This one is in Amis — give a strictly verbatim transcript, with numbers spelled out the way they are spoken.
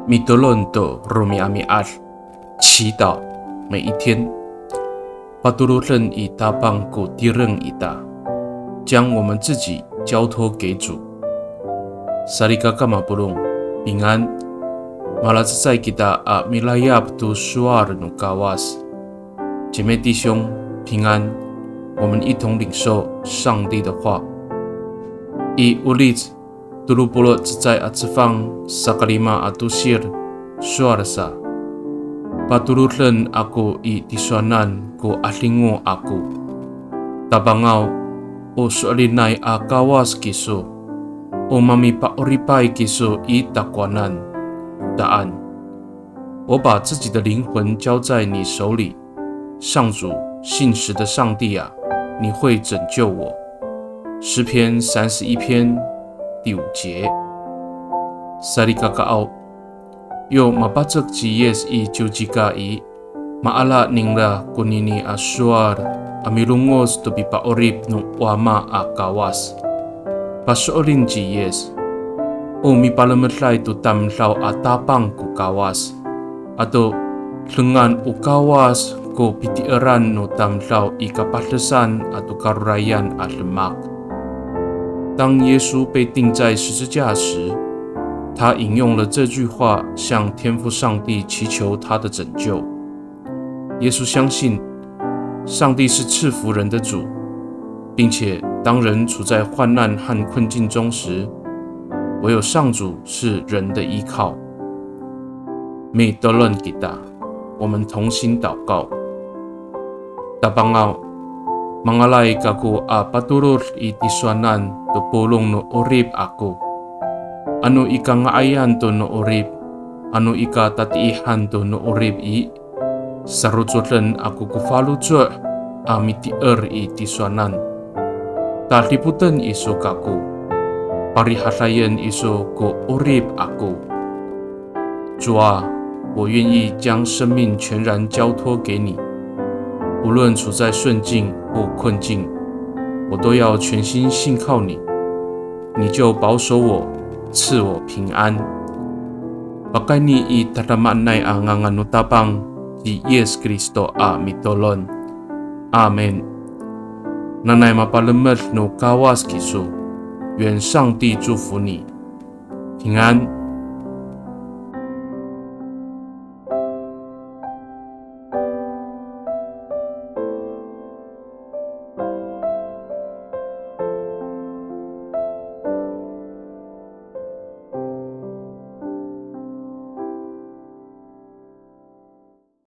Mitolon to romi'ami'ad, 祈祷每一天。Patoroden i Tapang ko tireng ita, 将我们自己交托给主。Salikaka mapolong, 平安。Malacecay kita a milayap to sowal no Kawas. 姐妹弟兄，平安。我们一同领受上帝的话。I Olic tolo polo' cecay a cefang, sakalima a tosir, sowal sa, patoroden ako i tisowanan ko 'adingo ako. Tapangaw, o so'elinay a Kawas kiso, o mamipa'oripay kiso i takowanan. Saan, 我把自己的灵魂交在你手里，上主，信实的上帝啊，你会拯救我。诗篇三十一篇第五节。Salikakaaw, yo mapacek ci Yis i ciwcika i, maala ningra konini a sowal a milongoc to pipa'orip no Wama a Kawas. Paso'elin ci Yis, o mipalemeday to tamdaw a Tapang ko Kawas, ato dengan o Kawas ko pitieran no tamdaw i kapadesan ato karorayan a demak. 当耶稣被钉在十字架时，他引用了这句话，向天父上帝祈求他的拯救。耶稣相信，上帝是赐福人的主，并且当人处在患难和困境中时，唯有上主是人的依靠。Mitolon kita, 我们同心祷告。Tapangaw, mangalay kako a patorod i tisowanan to polong no 'orip ako. Ano i kanga'ayan to no 'orip, ano i katatiihan to no 'orip i, sarocoden ako ko faloco' a mitier i tisowanan. Tadipoten iso kako, parihadayen iso ko 'orip ako. 主啊，我愿意将生命全然交托给你，无论处在顺境或困境，我都要全心信靠你，你就保守我，赐我平安。Pakayni i tadamaanay a ngangan no Tapang ci Yis Kristo a mitolon. Amin. Nanay mapalemed no Kawas kiso. 愿上帝祝福你。平安。